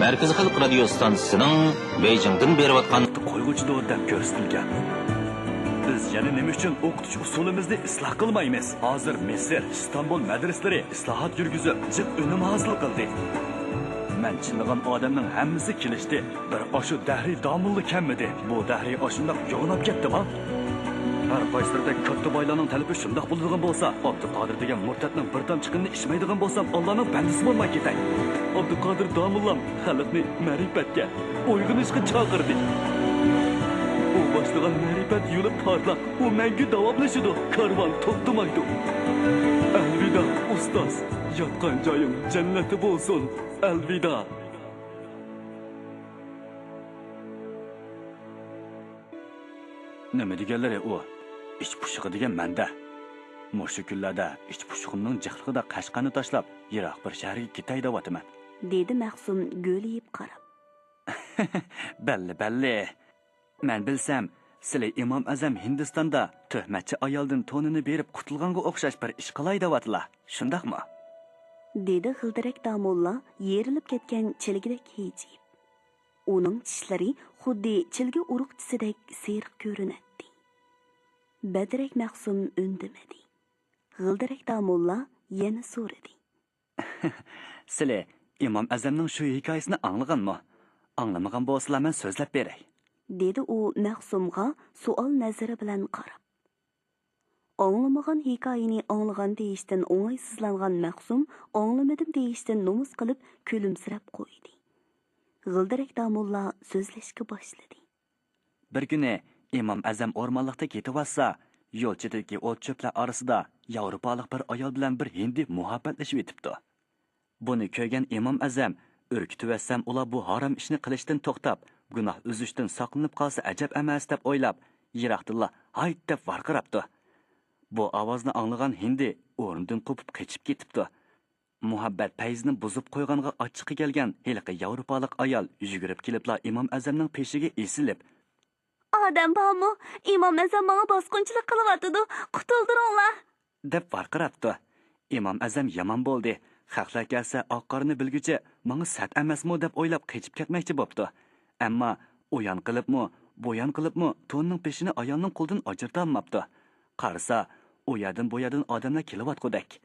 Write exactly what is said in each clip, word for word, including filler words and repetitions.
مەركىزىي خەلق رادىيو ئىستانسىسىنىڭ بېيجىڭدىن بېرىۋاتقان قويغۇچىدۇر دەپ كۆرسىتىلگەن. بىز يەنە نېمە ئۈچۈن ئوقۇتۇش ئۇسۇلىمىزنى ئىسلاھ قىلمايمىز؟ ھازىر مىسىر، ئىستانبۇل مەدرىسىلىرى ئىسلاھات يۈرگۈزۈپ، جىق ئۈنۈم ھاسىل قىلدى. مەن چىللىغان ئادەمنىڭ ھەممىسى كېلىشتى. بىر ئاشۇ دەھرىي داموللا كەلمىدى. بۇ دەھرىي ئاشۇنداق يوغىناپ كەتتىما؟ ھەر قايسىلىرىدەك كاتتا بايلارنىڭ تەلىپى شۇنداق بولىدىغان بولسا، ئابدۇقادىر دېگەن مۇرتەتنىڭ بىر تامچە قېنىنى ئىچمەيدىغان بولسام، ئاللانىڭ بەندىسى بولماي كېتەي. ئابدۇقادىر داموللام خەلقنى مەرىپەتكە، ئويغىنىشقا چاقىردى. ئۇ باشلىغان مەرىپەت يولى پارلاق، ئۇ مەڭگۈ داۋاملىشىدۇ، كارۋان توختىمايدۇ. ئەلۋىدا، ئۇستاز، ياتقان جايىڭ جەننەتتە بولسۇن. ئەلۋىدا. نېمە دېگەنلىرى ئۇ؟ ئىچ پۇشۇقى دېگەن مەندە. مۇشۇ كۈنلەردە ئىچ پۇشۇقۇمنىڭ جىقلىقىدا قەشقەرنى تاشلاپ، يىراق بىر شەھەرگە كېتەي دەۋاتىمەن. دېدى مەخسۇم گۆلىيىپ قاراپ. بەللى، بەللى. مەن بىلسەم، سىلى ئىمام ئەزەم ھىندىستاندا تۆھمەتچى ئايالدىن تونىنى بېرىپ قۇتۇلغانغا ئوخشاش بىر ئىش قىلاي دەۋاتىلا، شۇنداقمۇ؟ دېدى غىلدىرەك داموللا يېرىلىپ كەتكەن چىلگىدەك ھىجىيىپ. ئۇنىڭ چىشلىرى خۇددى چىلگە ئۇرۇقچىسىدەك سېرىق كۆرۈنەتتى. بەدرەك مەخسۇم ئۈندىمىدى. غىلدىرەك داموللا يەنە سورىدى. سىلى ئىمام ئەزەمنىڭ شۇ ھېكايىسىنى ئاڭلىغانمۇ؟ ئاڭلىمىغان بولسىلا مەن سۆزلەپ بېرەي. دېدى ئۇ مەخسۇمغا سوئال نەزىرى بىلەن قاراپ. ئاڭلىمىغان ھېكايىنى ئاڭلىغان دېيىشتىن ئوڭايسىزلانغان مەخسۇم ئاڭلىمىدىم دېيىشتىن نومۇس قىلىپ كۈلۈمسىرەپ قويدى. غىلدىرەك داموللا سۆزلەشكە باشلىدى. بىر كۈنى ئىمام ئەزەم ئورمانلىقتا كېتىۋاتسا، يول چېتىدىكى ئوت-چۆپلەر ئارىسىدا ياۋروپالىق بىر ئايال بىلەن بىر ھىندى مۇھەببەتلىشىۋېتىپتۇ. بۇنى كۆرگەن ئىمام ئەزەم، ئۈركۈتۈۋەتسەم ئۇلار بۇ ھارام ئىشنى قىلىشتىن توختاپ، گۇناھ ئۈزۈشتىن ساقلىنىپ قالسا ئەجەب ئەمەس دەپ ئويلاپ، يىراقتىنلا ھايت دەپ ۋارقىراپتۇ. بۇ ئاۋازنى ئاڭلىغان ھىندى ئورنىدىن قوپۇپ قېچىپ كېتىپتۇ. مۇھەببەت پەيزىنى بۇزۇپ قويغانغا ئاچچىقى كەلگەن ھېلىقى ياۋروپالىق ئايال يۈگۈرۈپ كېلىپلا ئىمام ئەزەمنىڭ پېشىگە ئېسىلىپ، ئادەم بارمۇ؟ ئىمام ئەزەم ماڭا باسقۇنچىلىق قىلىۋاتىدۇ، قۇتۇلدۇرۇڭلار! دەپ ۋارقىراپتۇ. ئىمام ئەزەم يامان بولدى. خەقلەر كەلسە ئاق-قارىنى بىلگۈچە ماڭا سەت ئەمەسمۇ دەپ ئويلاپ قېچىپ كەتمەكچى بوپتۇ. ئەمما ئۇيان قىلىپمۇ، بۇيان قىلىپمۇ توننىڭ پېشىنى ئايالنىڭ قولىدىن ئاجرىتالماپتۇ. قارىسا، ئۇ يەردىن بۇ يەردىن ئادەملەر كېلىۋاتقۇدەك.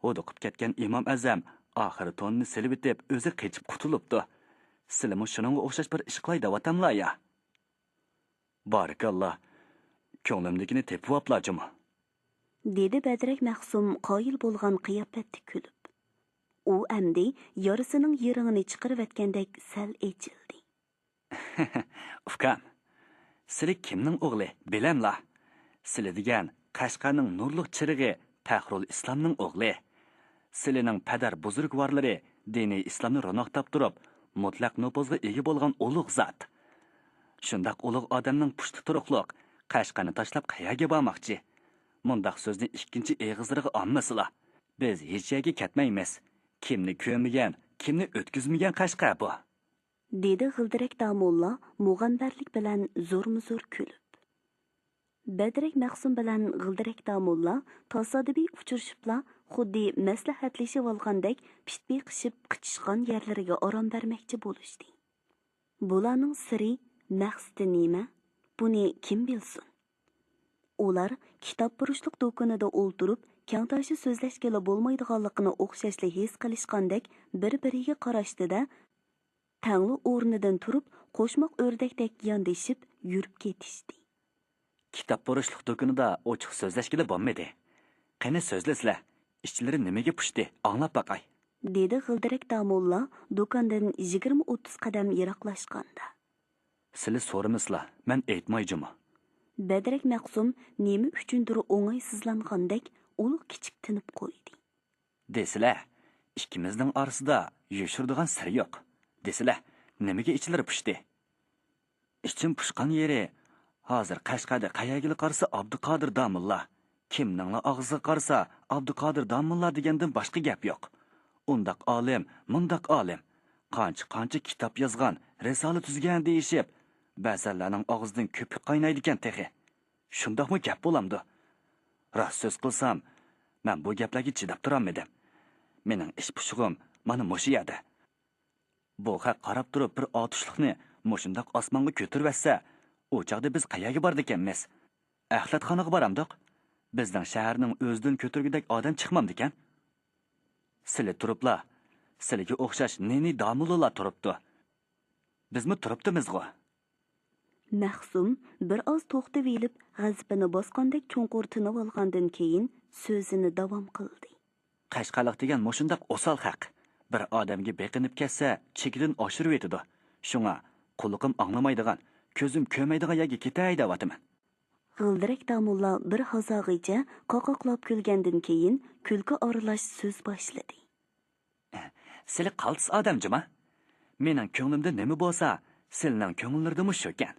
ھودۇقۇپ كەتكەن ئىمام ئەزەم ئاخىرى توننى سېلىۋېتىپ ئۆزى قېچىپ قۇتۇلۇپتۇ. سىلىمۇ شۇنىڭغا ئوخشاش بىر ئىش قىلاي دەۋاتاملا يا؟ بارىكاللا، كۆڭلۈمدىكىنى تېپىۋاپلا جۇمۇ. دېدى بەدرەك مەخسۇم قايىل بولغان قىياپەتتە كۈلۈپ. ئۇ ئەمدى يارىسىنىڭ يىرىڭىنى چىقىرىۋەتكەندەك سەل ئېچىلدى. ئۇكام، سىلى كىمنىڭ ئوغلى بىلەملا؟ سىلى دېگەن قەشقەرنىڭ نۇرلۇق چىرىغى پەخرۇل ئىسلامنىڭ ئوغلى. سىلىنىڭ پەدەر بۇزرۇگۋارلىرى دىنىي ئىسلامنى روناق تاپتۇرۇپ، مۇتلەق نوپۇزغا ئىگە بولغان ئۇلۇغ زات. شۇنداق ئۇلۇغ ئادەمنىڭ پۇشتى تۇرۇقلۇق قەشقەرنى تاشلاپ قەيەرگە بارماقچى؟ مۇنداق سۆزنى ئىككىنچى ئېغىزلىرىغا ئالمىسىلا. بىز ھېچ يەرگە كەتمەيمىز. كىمنى كۆرمىگەن، كىمنى ئۆتكۈزمىگەن قەشقەر بۇ؟ دېدى غىلدىرەك داموللا مۇغەمبەرلىك بىلەن زورمۇزور كۈلۈپ. بەدرەك مەخسۇم بىلەن غىلدىرەك داموللا تاسادىپىي ئۇچرىشىپلا، خۇددى مەسلىھەتلىشىۋالغاندەك پىت بېقىشىپ قىچىشقان يەرلىرىگە ئارام بەرمەكچى بولۇشتى. بۇلارنىڭ سىرى، مەقسىتى نېمە؟ بۇنى كىم بىلسۇن؟ ئۇلار كىتابپۇرۇشلۇق دۇكىنىدا ئولتۇرۇپ، كەڭتاشا سۆزلەشكىلا بولمايدىغانلىقىنى ئوخشاشلا ھېس قىلىشقاندەك بىر-بىرىگە قاراشتى-دە، تەڭلا ئورنىدىن تۇرۇپ، قوشماق ئۆردەكتەك ياندىشىپ يۈرۈپ كېتىشتى. كىتابپۇرۇشلۇق دۇكىنىدا ئوچۇق سۆزلەشكىلى بولمىدى. قېنى سۆزلىسىلە، ئىچلىرى نېمىگە پۇشتى، ئاڭلاپ باقاي. دېدى غىلدىرەك داموللا دۇكاندىن يىگىرمە ئوتتۇز قەدەم يىراقلاشقاندا. سىلى سورىمىسىلا، مەن ئېيتماي جۇمۇ. بەدرەك مەخسۇم نېمە ئۈچۈندۇر ئوڭايسىزلانغاندەك ئۇلۇغ كىچىك تىنىپ قويدى. دېسىلە، ئىككىمىزنىڭ ئارىسىدا يوشۇرىدىغان سىر يوق. دېسىلە، نېمىگە ئىچلىرى پۇشتى؟ ئىچىم پۇشقان يېرى، ھازىر قەشقەردە قەيەرگىلا قارىسا ئابدۇقادىر داموللا. كىمنىڭلا ئاغزىغا قارىسا ئابدۇقادىر داموللا دېگەندىن باشقا گەپ يوق. ئۇنداق ئالىم، مۇنداق ئالىم. قانچە-قانچە كىتاب يازغان، رىسالە تۈزگەن دېيىشىپ، بەزەنلەرنىڭ ئاغزىدىن كۆپۈك قاينايدىكەن تېخى. شۇنداقمۇ گەپ بولامدۇ؟ راست سۆز قىلسام، مەن بۇ گەپلەرگە چىداپ تۇرالمىدىم. مېنىڭ ئىچ پۇشۇقۇم مانا مۇشۇ يەردە. بۇ خەق قاراپ تۇرۇپ بىر ئاتۇشلۇقنى مۇشۇنداق ئاسمانغا كۆتۈرۈۋەتسە، ئۇ چاغدا بىز قەيەرگە بارىدىكەنمىز؟ ئەخلەتخانىغا بارامدۇق؟ بىزنىڭ شەھەرنىڭ ئۆزىدىن كۆتۈرگۈدەك ئادەم چىقمامدىكەن؟ سىلى تۇرۇپلا، سىلىگە ئوخشاش نى-نى داموللىلار تۇرۇپتۇ. بىزمۇ تۇرۇپتىمىزغۇ. مەخسۇم بىر ئاز توختىۋېلىپ، غەزىپىنى باسقاندەك چوڭقۇر تىنىۋالغاندىن كېيىن سۆزىنى داۋام قىلدى. قەشقەرلىق دېگەن مۇشۇنداق ئوسال خەق. بىر ئادەمگە بېقىنىپ كەتسە، چېكىدىن ئاشۇرۇۋېتىدۇ. شۇڭا قۇلىقىم ئاڭلىمايدىغان، كۆزۈم كۆرمەيدىغان يەرگە كېتەي دەۋاتىمەن. غىلدىرەك داموللا بىر ھازاغىچە قاقاقلاپ كۈلگەندىن كېيىن، كۈلكە ئارىلاش سۆز باشلىدى. سىلى قالتىس ئادەم جۇما. مېنىڭ كۆڭلۈمدە نېمە بولسا، سىلىنىڭ كۆڭۈللىرىدىمۇ شۇكەن.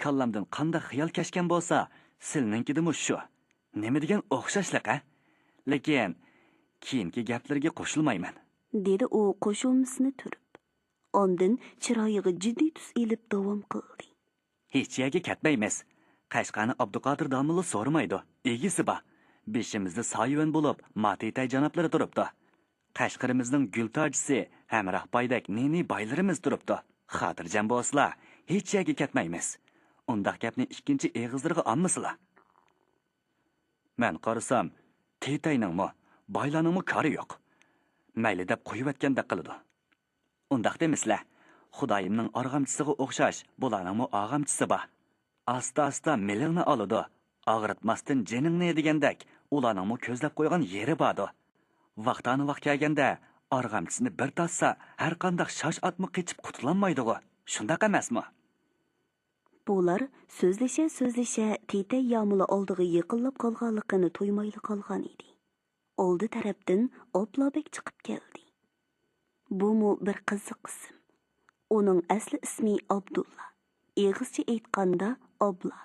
كاللامدىن قانداق خىيال كەچكەن بولسا، سىلىنىڭكىدىمۇ شۇ. نېمە دېگەن ئوخشاشلىق، ھە؟ لېكىن كېيىنكى گەپلىرىگە قوشۇلمايمەن. دېدى ئۇ قوشۇمىسىنى تۈرۈپ. ئاندىن چىرايىغا جىددىي تۈس ئېلىپ داۋام قىلدى. ھېچ يەرگە كەتمەيمىز. قەشقەرنى ئابدۇقادىر داموللا سورىمايدۇ. ئىگىسى بار. بېشىمىزدا سايىۋەن بولۇپ، ماتېتەي جانابلىرى تۇرۇپتۇ. قەشقىرىمىزنىڭ گۈل تاجىسى، ھەمراھ بايدەك نى-نى بايلىرىمىز تۇرۇپتۇ. خاتىرجەم بولسىلا، ھېچ يەرگە كەتمەيمىز. ئۇنداق گەپنى ئىككىنچى ئېغىزلىرىغا ئالمىسىلا. مەن قارىسام، تېتەينىڭمۇ، بايلارنىڭمۇ كارى يوق. مەيلى دەپ قويۇۋەتكەندەك قىلىدۇ. ئۇنداق دېمىسىلە، خۇدايىمنىڭ ئارغامچىسىغا ئوخشاش بۇلارنىڭمۇ ئارغامچىسى بار. ئاستا-ئاستا مېلىڭنى ئالىدۇ، ئاغرىتماستىن جېنىڭنى دېگەندەك، ئۇلارنىڭمۇ كۆزلەپ قويغان يېرى باردۇ. ۋاقتانىۋاق كەلگەندە، ئارغامچىسىنى بىر تارتسا، ھەرقانداق شاش ئاتمۇ قېچىپ قۇتۇلالمايدىغۇ، شۇنداق ئەمەسمۇ؟ بۇلار سۆزلىشە-سۆزلىشە تېتەي يامۇلا ئالدىغا يېقىنلاپ قالغانلىقىنى تۇيمايلا قالغان ئىدى. ئالدى تەرەپتىن ئابلا بەگ چىقىپ كەلدى. بۇمۇ بىر قىزىق ئىسىم. ئۇنىڭ ئەسلى ئىسمى ئابدۇللا. ئېغىزچە ئېيتقاندا ئابلا.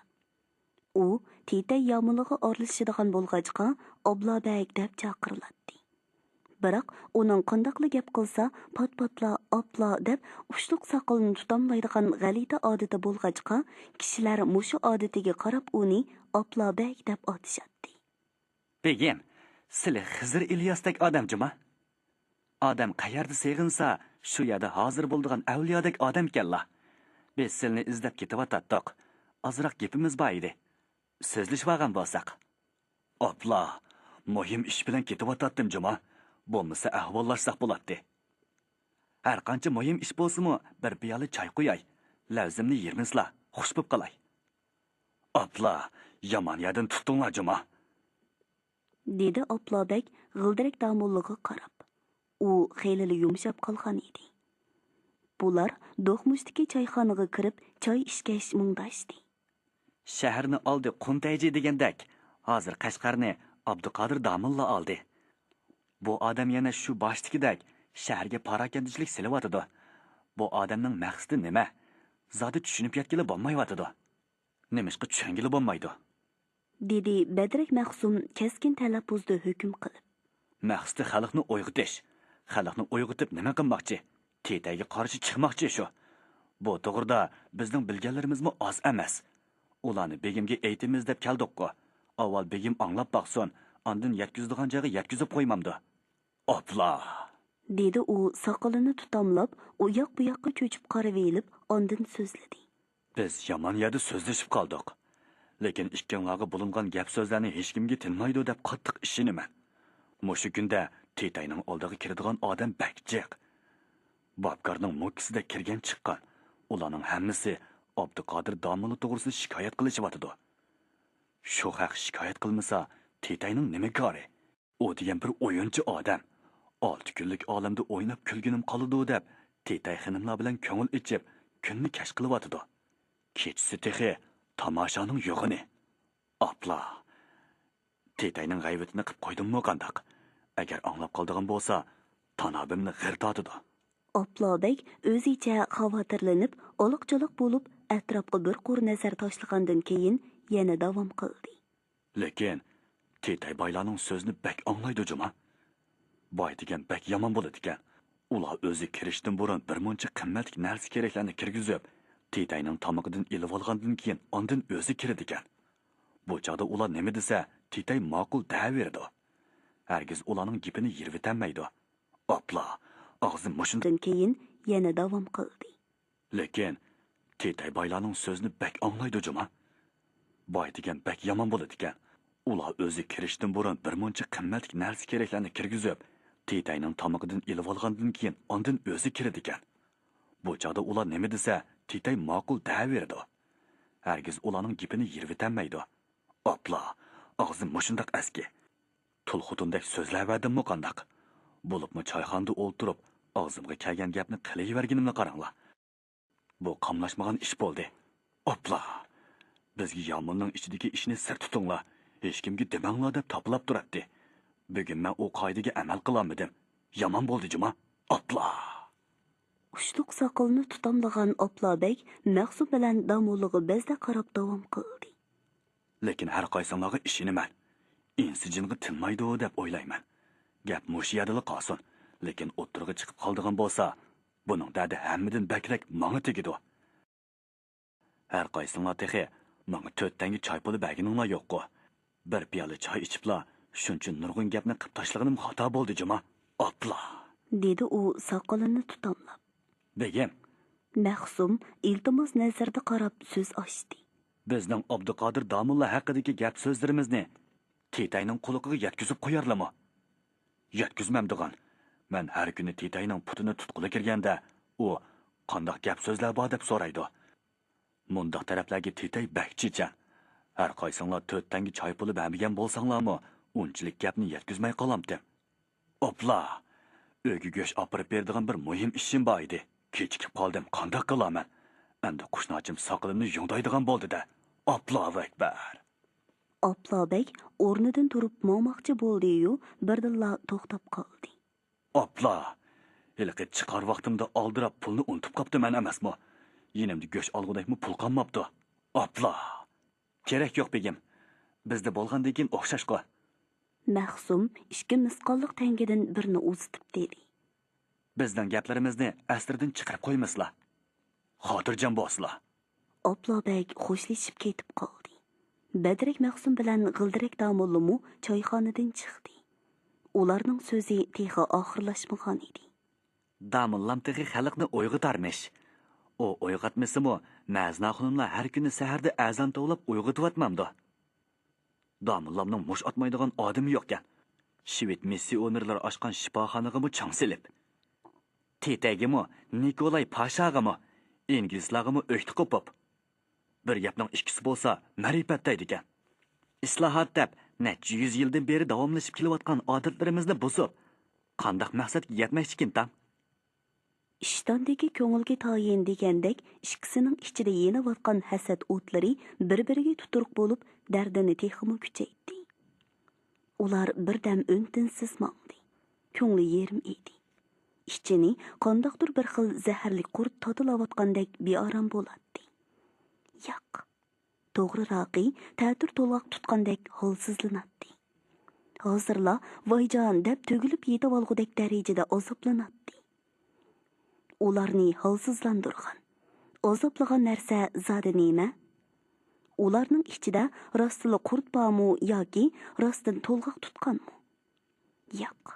ئۇ تېتەي يامۇلىغا ئارىلىشىدىغان بولغاچقا، ئابلا بەگ دەپ چاقىرىلاتتى. بىراق ئۇنىڭ قانداقلا گەپ قىلسا، پات-پاتلا ئاپلا دەپ ئۇچلۇق ساقىلىنى تۇتاملايدىغان غەلىتە ئادىتى بولغاچقا، كىشىلەر مۇشۇ ئادىتىگە قاراپ ئۇنى ئاپلا بەگ دەپ ئاتىشاتتى. بېگىم، سىلى خىزىر ئىلياستەك ئادەم جۇما. ئادەم قەيەردە سېغىنسا، شۇ يەردە ھازىر بولىدىغان ئەۋلىيادەك ئادەمكەنلا. بىز سىلىنى ئىزدەپ كېتىۋاتاتتۇق. ئازراق گېپىمىز بار ئىدى. سۆزلىشىۋالغان بولساق. ئاپلا، مۇھىم ئىش بىلەن كېتىۋاتاتتىم جۇما. بولمىسا ئەھۋاللاشساق بولاتتى. ھەرقانچە مۇھىم ئىش بولسىمۇ، بىر پىيالە چاي قۇياي. لەۋزىمنى يېرىمىسىلا، خۇش بوپ قالاي. ئاپلا، يامان يەردىن تۇتتۇڭلار جۇما. دېدى ئاپلا بەگ غىلدىرەك داموللىغا قاراپ. ئۇ خېلىلا يۇمشاپ قالغان ئىدى. بۇلار دوقمۇشتىكى چايخانىغا كىرىپ چاي ئىچكەچ مۇڭداشتى. شەھەرنى ئالدى قۇنتەيجى دېگەندەك، ھازىر قەشقەرنى ئابدۇقادىر داموللا ئالدى. بۇ ئادەم يەنە شۇ باشتىكىدەك شەھەرگە پاراكەندىچىلىك سېلىۋاتىدۇ. بۇ ئادەمنىڭ مەقسىتى نېمە؟ زادى چۈشىنىپ يەتكىلى بولمايۋاتىدۇ. نېمىشقا چۈشەنگىلى بولمايدۇ؟ دېدى بەدرەك مەخسۇم كەسكىن تەلەپپۇزدا ھۆكۈم قىلىپ. مەقسىتى خەلقنى ئويغىتىش. خەلقنى ئويغىتىپ نېمە قىلماقچى؟ تېتەيگە قارشى چىقماقچى شۇ. بۇ توغرىدا بىزنىڭ بىلگەنلىرىمىزمۇ ئاز ئەمەس. ئۇلارنى بېگىمگە ئېيتىمىز دەپ كەلدۇققۇ. ئاۋۋال بېگىم ئاڭلاپ باقسۇن، ئاندىن يەتكۈزىدىغان جايغا يەتكۈزۈپ قويمامدۇ؟ ئاپلا! دېدى ئۇ ساقىلىنى تۇتاملاپ، ئۇياق-بۇياققا چۆچۈپ قارىۋېلىپ، ئاندىن سۆزلىدى. بىز يامان يەردە سۆزلىشىپ قالدۇق. لېكىن ئىككىڭلارغا بولۇنغان گەپ-سۆزلەرنى ھېچكىمگە تىنمايدۇ دەپ قاتتىق ئىشىنىمەن. مۇشۇ كۈندە تېتەينىڭ ئالدىغا كىرىدىغان ئادەم بەك جىق. بابكارنىڭ موككىسىدەك كىرگەن چىققان. ئۇلارنىڭ ھەممىسى ئابدۇقادىر داموللا توغرىسىدا شىكايەت قىلىشىۋاتىدۇ. شۇ خەق شىكايەت قىلمىسا، تېتەينىڭ نېمە كارى؟ ئۇ دېگەن بىر ئويۇنچى ئادەم. ئالتە كۈنلۈك ئالەمدە ئويناپ كۈلگىنىم قالىدۇ دەپ، تېتەي خېنىملار بىلەن كۆڭۈل ئېچىپ، كۈننى كەچ قىلىۋاتىدۇ. كېچىسى تېخى تاماشانىڭ يوغىنى. ئاپلا! تېتەينىڭ غەيۋىتىنى قىپ قويدۇممۇ قانداق؟ ئەگەر ئاڭلاپ قالىدىغان بولسا، تانابىمنى غىر تارتىدۇ. ئاپلا بەگ ئۆزىچە خاۋاتىرلىنىپ، ئالاق-چالاق بولۇپ، ئەتراپقا بىر قۇر نەزەر تاشلىغاندىن كېيىن يەنە داۋام قىلدى. لېكىن تېتەي بايلارنىڭ سۆزىنى بەك ئاڭلايدۇ جۇما. باي دېگەن بەك يامان بولىدىكەن. ئۇلار ئۆزى كىرىشتىن بۇرۇن بىر مۇنچە قىممەتلىك نەرسە-كېرەكلەرنى كىرگۈزۈپ، تېتەينىڭ تامىقىدىن ئېلىۋالغاندىن كېيىن ئاندىن ئۆزى كىرىدىكەن. بۇ چاغدا ئۇلار نېمە دېسە، تېتەي ماقۇل دەۋېرىدۇ. ھەرگىز ئۇلارنىڭ گېپىنى يىرىۋېتەلمەيدۇ. ئاپلا، ئاغزى مۇشۇنداق. كېيىن يەنە داۋام قىلدى. لېكىن تېتەي بايلارنىڭ سۆزىنى بەك ئاڭلايدۇ جۇما. باي دېگەن بەك يامان بولىدىكەن. ئۇلار ئۆزى كىرىشتىن بۇرۇن بىر مۇنچە قىممەتلىك نەرسە كېرەكلەرنى كىرگۈزۈپ، تېتەينىڭ تامىقىدىن ئېلىۋالغاندىن كېيىن ئاندىن ئۆزى كىرىدىكەن. بۇ چاغدا ئۇلار نېمە دېسە، تېتەي ماقۇل دەۋېرىدۇ. ھەرگىز ئۇلارنىڭ گېپىنى يىرىۋېتەلمەيدۇ. ئاپلا، ئاغزىم مۇشۇنداق ئەسكى. تۇل خوتۇندەك سۆزلەۋەردىممۇ قانداق؟ بولۇپمۇ چايخانىدا ئولتۇرۇپ، ئاغزىمغا كەلگەن گەپنى قىلىۋەرگىنىمنى قاراڭلار. بۇ قاملاشمىغان ئىش بولدى. ئاپلا! بىزگە يامۇلنىڭ ئىچىدىكى ئىشنى سىر تۇتۇڭلار، ھېچكىمگە دېمەڭلار دەپ تاپىلاپ تۇراتتى. بۈگۈن مەن ئۇ قائىدىگە ئەمەل قىلالمىدىم. يامان بولدى جۇما. ئاپلا! ئۇچلۇق ساقىلىنى تۇتاملىغان ئاپلا بەگ مەخسۇم بىلەن داموللىغا بەزدە قاراپ داۋام قىلدى. لېكىن ھەر قايسىڭلارغا ئىشىنىمەن. ئىنسىجىنغا تىنمايدۇ دەپ ئويلايمەن. گەپ مۇشۇ يەردىلا قالسۇن. لېكىن ئوتتۇرىغا چىقىپ قالىدىغان بولسا، بۇنىڭ دەردى ھەممىدىن بەكرەك ماڭا تېگىدۇ. ھەر قايسىڭلار تېخى ماڭا تۆت تەڭگە چاي پۇلى بەرگىنىڭلار يوققۇ؟ بىر پىيالە چاي ئىچىپلا شۇنچە نۇرغۇن گەپنى قىپ تاشلىغىنىم خاتا بولدى جۇما. ئاپلا! دېدى ئۇ ساقىلىنى تۇتاملاپ. بېگىم! مەخسۇم ئىلتىماس نەزىرىدە قاراپ سۆز ئاچتى. بىزنىڭ ئابدۇقادىر داموللا ھەققىدىكى گەپ سۆزلىرىمىزنى تېتەينىڭ قۇلىقىغا يەتكۈزۈپ قويارلىمۇ؟ يەتكۈزمەمدىغان. مەن ھەر كۈنى تېتەينىڭ پۇتىنى تۇتقىلى كىرگەندە، ئۇ قانداق گەپ سۆزلەر بار دەپ سورايدۇ. مۇنداق تەرەپلەرگە تېتەي بەك چېچەن. ھەر قايسىڭلار تۆت تەڭگە چاي پۇلى بەرمىگەن بولساڭلارمۇ، ئۇنچىلىك گەپنى يەتكۈزمەي قالامتىم. ئاپلا! ئۆيگە گۆش ئاپىرىپ بېرىدىغان بىر مۇھىم ئىشىم بار ئىدى. كېچىكىپ قالدىم، قانداق قىلارمەن؟ ئەمدى قۇشناچىم ساقىلىمنى يۇڭدايدىغان بولدى-دە. ئاپلا ئەكبەر! ئاپلا بەگ ئورنىدىن تۇرۇپ ماڭماقچى بولدى-يۇ، بىردىنلا توختاپ قالدى. ئاپلا! ھېلىقى چىقار ۋاقتىمدا ئالدىراپ پۇلنى ئۇنتۇپ قاپتىمەن ئەمەسمۇ؟ يېنىمدا گۆش ئالغۇدەكمۇ پۇل قالماپتۇ. ئاپلا! كېرەك يوق، بېگىم. بىزدە بولغاندىن كېيىن ئوخشاشقۇ. مەخسۇم ئىككى مىسقاللىق تەڭگىدىن بىرنى ئۇزىتىپ دېدى. بىزنىڭ گەپلىرىمىزنى ئەستىردىن چىقىرىپ قويمىسىلا. خاتىرجەم بولسىلا. ئاپلا بەگ خوشلىشىپ كېتىپ قالدى. بەدرەك مەخسۇم بىلەن غىلدىرەك داموللىمۇ چايخانىدىن چىقتى. ئۇلارنىڭ سۆزى تېخى ئاخىرلاشمىغان ئىدى. داموللام تېخى خەلقنى ئويغىتارمىش. ئۇ ئويغاتمىسىمۇ، مەزىنە خانىملار ھەر كۈنى سەھەردە ئەزان توۋلاپ ئويغىتىۋاتمامدۇ؟ داموللامنىڭ مۇش ئاتمايدىغان ئادىمى يوقكەن. شىۋېد مىسسىئونېرلار ئاچقان شىپاخانىغىمۇ چاڭ سېلىپ، تېتەيگىمۇ، نىكولاي پاشاغىمۇ، ئىنگلىزلارغىمۇ ئۆكتە قوپۇپ، بىر گەپنىڭ ئىككىسى بولسا مەرىپەت دەيدىكەن. ئىسلاھات دەپ نەچچە يۈز يىلدىن بېرى داۋاملىشىپ كېلىۋاتقان ئادەتلىرىمىزنى بۇزۇپ، قانداق مەقسەتكە يەتمەكچىكىنتاڭ؟ ئىشتاندىكى كۆڭۈلگە تايىن دېگەندەك ئىككىسىنىڭ ئىچىدە يېنىۋاتقان ھەسەت ئوتلىرى بىر-بىرىگە تۇتۇرۇق بولۇپ، دەردىنى تېخىمۇ كۈچەيتتى. ئۇلار بىردەم ئۈن-تىنسىز ماڭدى. كۆڭلى يېرىم ئىدى. ئىچىنى قانداقتۇر بىر خىل زەھەرلىك قۇرت تاتىلاۋاتقاندەك بىئارام بولاتتى. ياق. توغرىراقى، تەتۈر تولغاق تۇتقاندەك ھالسىزلىناتتى. ھازىرلا ۋايجان دەپ تۈگۈلۈپ يېتىۋالغۇدەك دەرىجىدە ئازابلىناتتى. ئۇلارنى ھالسىزلاندۇرغان، ئازابلىغان نەرسە زادى نېمە؟ ئۇلارنىڭ ئىچىدە راستلا قۇرت بارمۇ ياكى راستتىن تولغاق تۇتقانمۇ؟ ياق.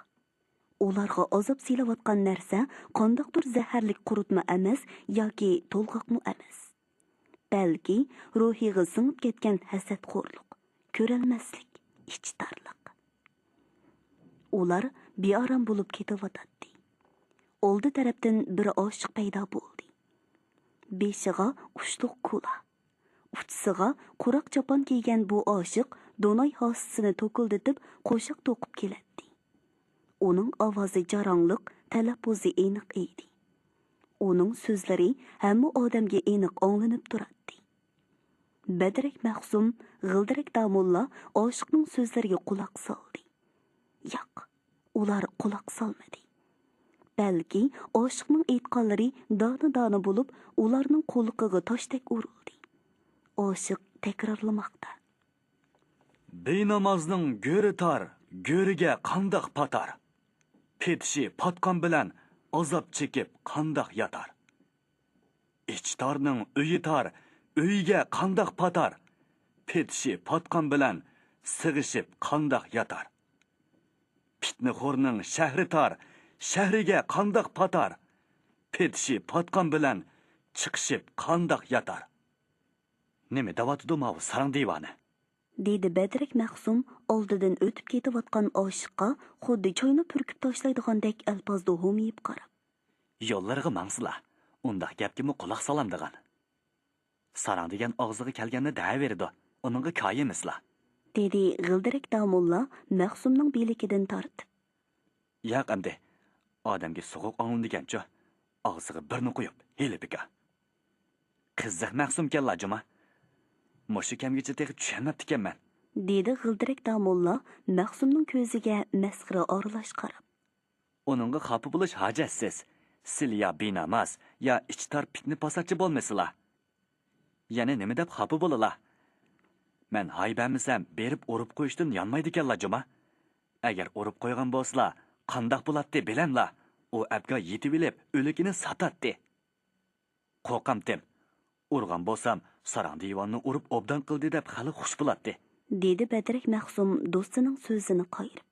ئۇلارغا ئازاب سېلىۋاتقان نەرسە قانداقتۇر زەھەرلىك قۇرتمۇ ئەمەس ياكى تولغاقمۇ ئەمەس. بەلكى روھىغا سىڭىپ كەتكەن ھەسەتخورلۇق، كۆرەلمەسلىك، ئىچى تارلىق. ئۇلار بىئارام بولۇپ كېتىۋاتاتتى. ئالدى تەرەپتىن بىر ئاشىق پەيدا بولدى. بېشىغا ئۇچلۇق كۇلا، ئۇچىسىغا قۇراق چاپان كىيگەن بۇ ئاشىق دوناي ھاسىسىنى توكۇلدىتىپ قوشاق توقۇپ كېلەتتى. ئۇنىڭ ئاۋازى جاراڭلىق، تەلەپپۇزى ئېنىق ئىدى. ئۇنىڭ سۆزلىرى ھەممە ئادەمگە ئېنىق ئاڭلىنىپ تۇراتتى. بەدرەك مەخسۇم، غىلدىرەك داموللا ئاشىقنىڭ سۆزلىرىگە قۇلاق سالدى. ياق، ئۇلار قۇلاق سالمىدى. بەلكى ئاشىقنىڭ ئېيتقانلىرى دانە-دانە بولۇپ، ئۇلارنىڭ قۇلىقىغا تاشتەك ئۇرۇلدى. ئاشىق تەكرارلىماقتا. بىنامازنىڭ گۆرى تار، گۆرىگە قانداق پاتار؟ پېتىشى پاتقان بىلەن ئازاب چېكىپ قانداق ياتار؟ ئىچى تارنىڭ ئۆيى تار، ئۆيىگە قانداق پاتار؟ پېتىشى پاتقان بىلەن سىغىشىپ قانداق ياتار؟ پىتنىخورنىڭ شەھىرى تار، شەھىرىگە قانداق پاتار؟ پېتىشى پاتقان بىلەن چىقىشىپ قانداق ياتار؟ نېمە دەۋاتىدۇ ماۋۇ ساراڭ دىۋانە؟ دېدى بەدرەك مەخسۇم ئالدىدىن ئۆتۈپ كېتىۋاتقان ئاشىققا خۇددى چاينى پۈركۈپ تاشلايدىغاندەك ئەلپازدا ھومىيىپ قاراپ. يوللىرىغا ماڭسىلا، ئۇنداق گەپكىمۇ قۇلاق سالامدىغان. ساراڭ دېگەن ئاغزىغا كەلگەننى دەۋېرىدۇ، ئۇنىڭغا كايىمىسلا. دېدى غىلدىرەك داموللا مەخسۇمنىڭ بىلىكىدىن تارتىپ. ياق ئەمدى، ئادەمگە سوغۇق ئاڭلىنىدىكەنچۇ، ئاغزىغا بىرنى قويۇپ، ھېلى بىكار. قىزىق مەخسۇمكەنلا جۇما. مۇشۇ كەمگىچە تېخى چۈشەنمەپتىكەنمەن. دېدى غىلدىرەك داموللا مەخسۇمنىڭ كۆزىگە مەسخىرە ئارىلاش قاراپ. ئۇنىڭغا خاپا بولۇش ھاجەتسىز. سىلى يا بىناماس، يا ئىچى تار پىتنە پاساتچى بولمىسىلا. يەنە نېمە دەپ خاپا بولىلا؟ مەن ھاي بەرمىسەم، بېرىپ ئۇرۇپ قويۇشتىن يانمايدىكەنلا جۇما. ئەگەر ئۇرۇپ قويغان بولسىلا، قانداق بولاتتى بىلەملا؟ ئۇ ئەپكا يېتىۋېلىپ، ئۆلۈكىنى ساتاتتى. قورقامتىم. ئۇرغان بولسام، ساراڭ دىۋاننى ئۇرۇپ ئوبدان قىلدى دەپ خەلق خۇش بولاتتى. دېدى بەدرەك مەخسۇم دوستىنىڭ سۆزىنى قايرىپ.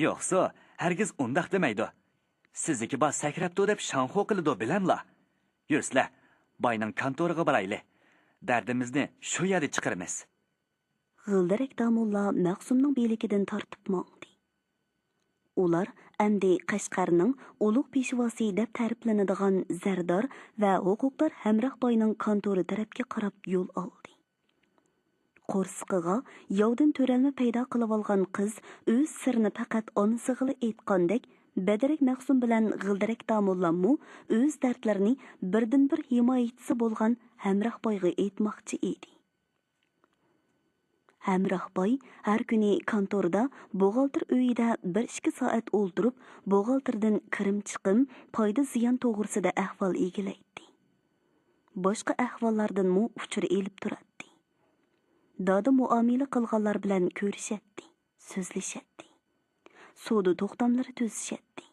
يوقسۇ، ھەرگىز ئۇنداق دېمەيدۇ. سىزدىكى بار سەكرەپتۇ دەپ شاڭخۇ قىلىدۇ بىلەملا. يۈرسىلە، باينىڭ كانتورىغا بارايلى. دەردىمىزنى شۇ يەردە چىقىرىمىز. غىلدىرەك داموللا مەخسۇمنىڭ بىلىكىدىن تارتىپ ماڭدى. ئۇلار ئەمدى قەشقەرنىڭ ئۇلۇغ پېشۋاسى دەپ تەرىپلىنىدىغان زەردار ۋە ھوقۇقدار ھەمراھ باينىڭ كانتورى تەرەپكە قاراپ يول ئالدى. قورسىقىغا ياۋدىن تۆرەلمە پەيدا قىلىۋالغان قىز ئۆز سىرىنى پەقەت ئانىسىغىلا ئېيتقاندەك، بەدرەك مەخسۇم بىلەن غىلدىرەك داموللاممۇ ئۆز دەردلىرىنى بىردىنبىر ھىمايىچىسى بولغان ھەمراھ بايغا ئېيتماقچى ئىدى. ھەمراھ باي ھەر كۈنى كانتوردا بوغالتىر ئۆيىدە بىر ئىككى سائەت ئولتۇرۇپ، بوغالتىردىن كىرىم چىقىم، پايدا زىيان توغرىسىدا ئەھۋال ئىگىلەيتتى. باشقا ئەھۋاللاردىنمۇ ئۇچۇر ئېلىپ تۇراتتى. دادا مۇئامىلە قىلغانلار بىلەن كۆرۈشەتتى، سۆزلىشەتتى. سودا توختاملىرى تۈزۈشەتتى.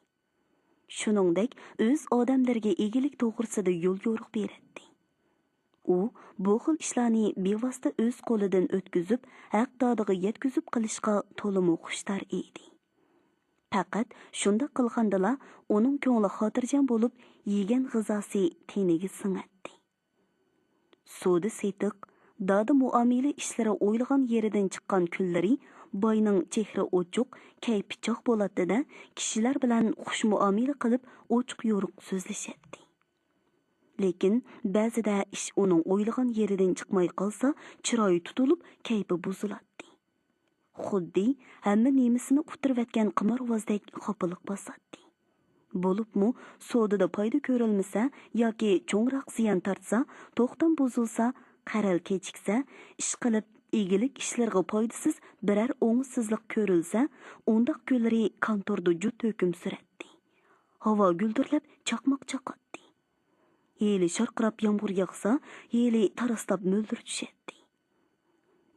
شۇنىڭدەك ئۆز ئادەملىرىگە ئىگىلىك توغرىسىدا يول يورۇق بېرەتتى. ئۇ بۇ خىل ئىشلارنى بىۋاسىتە ئۆز قولىدىن ئۆتكۈزۈپ، ھەق دادىغا يەتكۈزۈپ قىلىشقا تولىمۇ خۇشتار ئىدى. پەقەت شۇنداق قىلغاندىلا ئۇنىڭ كۆڭلى خاتىرجەم بولۇپ، يېگەن غىزاسى تېنىگە سىڭەتتى. سودا سېتىق، دادا مۇئامىلە ئىشلىرى ئويلىغان يېرىدىن چىققان كۈنلىرى باينىڭ چېھرى ئوچۇق، كەيپى چاق بولاتتى-دە، كىشىلەر بىلەن خۇش مۇئامىلە قىلىپ، ئوچۇق يورۇق سۆزلىشەتتى. لېكىن بەزىدە ئىش ئۇنىڭ ئويلىغان يېرىدىن چىقماي قالسا، چىرايى تۇتۇلۇپ، كەيپى بۇزۇلاتتى. خۇددى ھەممە نېمىسىنى ئۇتتۇرۇۋەتكەن قىمارۋازدەك خاپىلىق باساتتى. بولۇپمۇ سودىدا پايدا كۆرۈلمىسە ياكى چوڭراق زىيان تارتسا، توختام بۇزۇلسا، قەرەل كېچىكسە، ئىشقىلىپ ئىگىلىك ئىشلىرىغا پايدىسىز بىرەر ئوڭۇشسىزلىق كۆرۈلسە، ئۇنداق كۈنلىرى كانتوردا جۇت ھۆكۈم سۈرەتتى. ھاۋا گۈلدۈرلەپ چاقماق چاقاتتى. ھېلى شارقىراپ يامغۇر ياغسا، ھېلى تاراسلاپ مۆلدۈر چۈشەتتى.